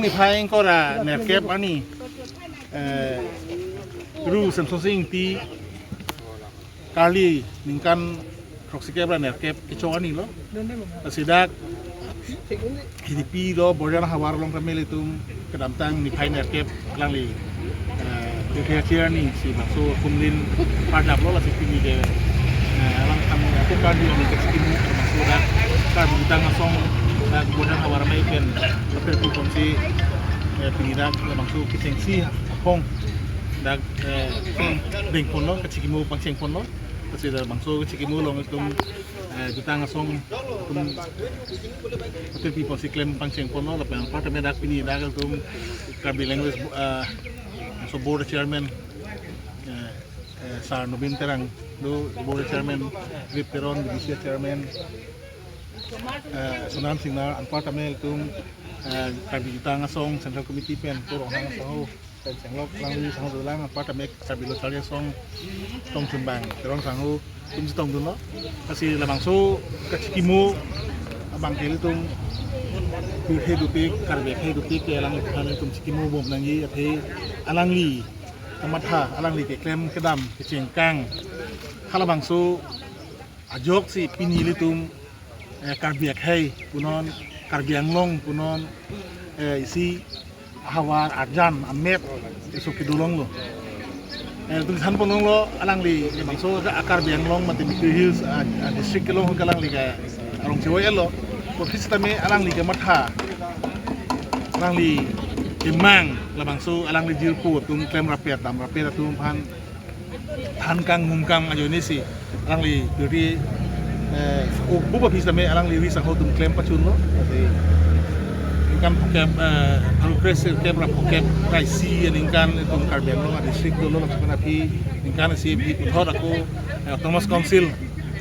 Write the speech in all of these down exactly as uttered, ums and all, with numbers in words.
Niphai ingkoi ra nerkep arni, eh, Ru Semsonsing Ingti karli ningkan throksikep ra nerkep kecho arni lo. Lasi dak Hidipi do Borjan havar along kami ilitum kedamtang niphai nerkep alangli, eh, pirthe achir arni si bangso kumlin pardap lo, lasi pini ke, eh, alang kami aku kardi arni kechikimu bangso dak Karbi Jutang Asong dak Borjan havar amei pen lapen tu kongsi, eh, pini dak bangso kechengsi apong dak, eh, dengpon lo, kechikimu pangchengpon lo. Lasi dak bangso kechikimu along ilitum, eh, Jutang Asong ilitum hotel people si klem pangchengpon lo, lapen anparta me dak pini dak ilitum Karbi Language, eh, so board chairman, eh, eh, Sar Nobin Terang, do board chairman, Rip Teron, B D C chairman, eh, Sonam Singnar, anparta me ilitum, eh, Karbi Jutang Asong Central Committee pen, Pur Ronghang Sangho, pen Chenglok Langli Sangho dolang, anparta me Karbi Lo Charli Asong Tongchunbang Teron Sangho atum chetongdun lo. Lasi labangso kechikimu abang ke ilitum pirthe dopik, Karbi akhei dopik ke alangliphan ilitum chikimu bom nangji, athe alangli kamatha, alangli keklem kedam, kechengkang, halabangso ajoksi pini ilitum, eh, Karbi akhei punon, Karbi Anglong punon, eh, isi havar arjan amet iso kedolong lo. Eh, ilitum thanpon longlo alangli bangso a Karbi Anglong mate Mikir Hills, ah, ah, district kelong ke alangli ke arong chewoi lo. Kopi sitame alangli kematha, alangli kemang, labangso alangli jirpo atum klem rapet, dam rapet atum aphan than kang mum kang ajoine si alangli duri, eh, ubu ba pis tame alangli ri sangho atum klem pachun lo. Lasi ningkan phokep, eh, pharo kresirkep ra phokep ra isi aningkan ilitum Karbi Anglong a district dolo, lapen aphi ningkan isi aphi puthot ako, eh, Autonomous Council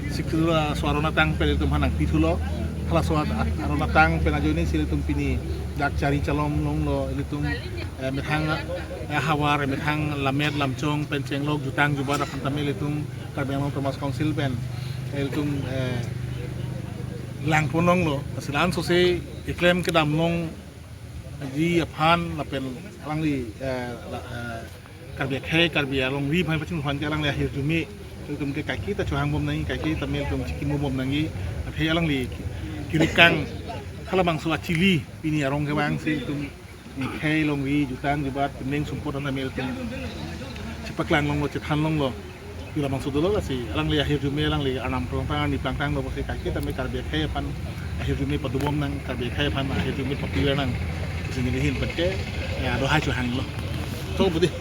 Sixth Schedule, eh, so aron atang pen ilitum aphan nangpithulo. Halaso at-, at-, aron atang pen ajoine si ilitum pini dak chari chalom longlo, ilitum, eh, methang, eh, havar, eh, methang lammet lamchong pen chenglok jutang jubat aphan tame ilitum Karbi Anglong Autonomous Council pen, eh, ilitum, eh, langpon longlo. Lasi la-an sose keklem kedam longji aphan lapen alangli, eh, la, eh, Karbi akhei, Karbi alongri aphan pachun aphan ke alangli ahirjume ilitum ke kaike ta chohang bom nangji, kaike tame ilitum chikimu bom nangji. Athe alangli kiri kang halabangso achili pini arong kevang si ilitum khei longri jutang jubat pining sumpot an tame ilitum chepaklang longlo, chethan longlo. Pi labangso dolo, lasi alangli ahirjume, alangli arnam plangtang, arni plangtang lo, lasi kaike tame Karbi akhei aphan ahirjume padobom nang, Karbi akhei aphan ahirjume papiver nang, lasi neli ahin pen ke, ya, dohai chohanglo. So, budi.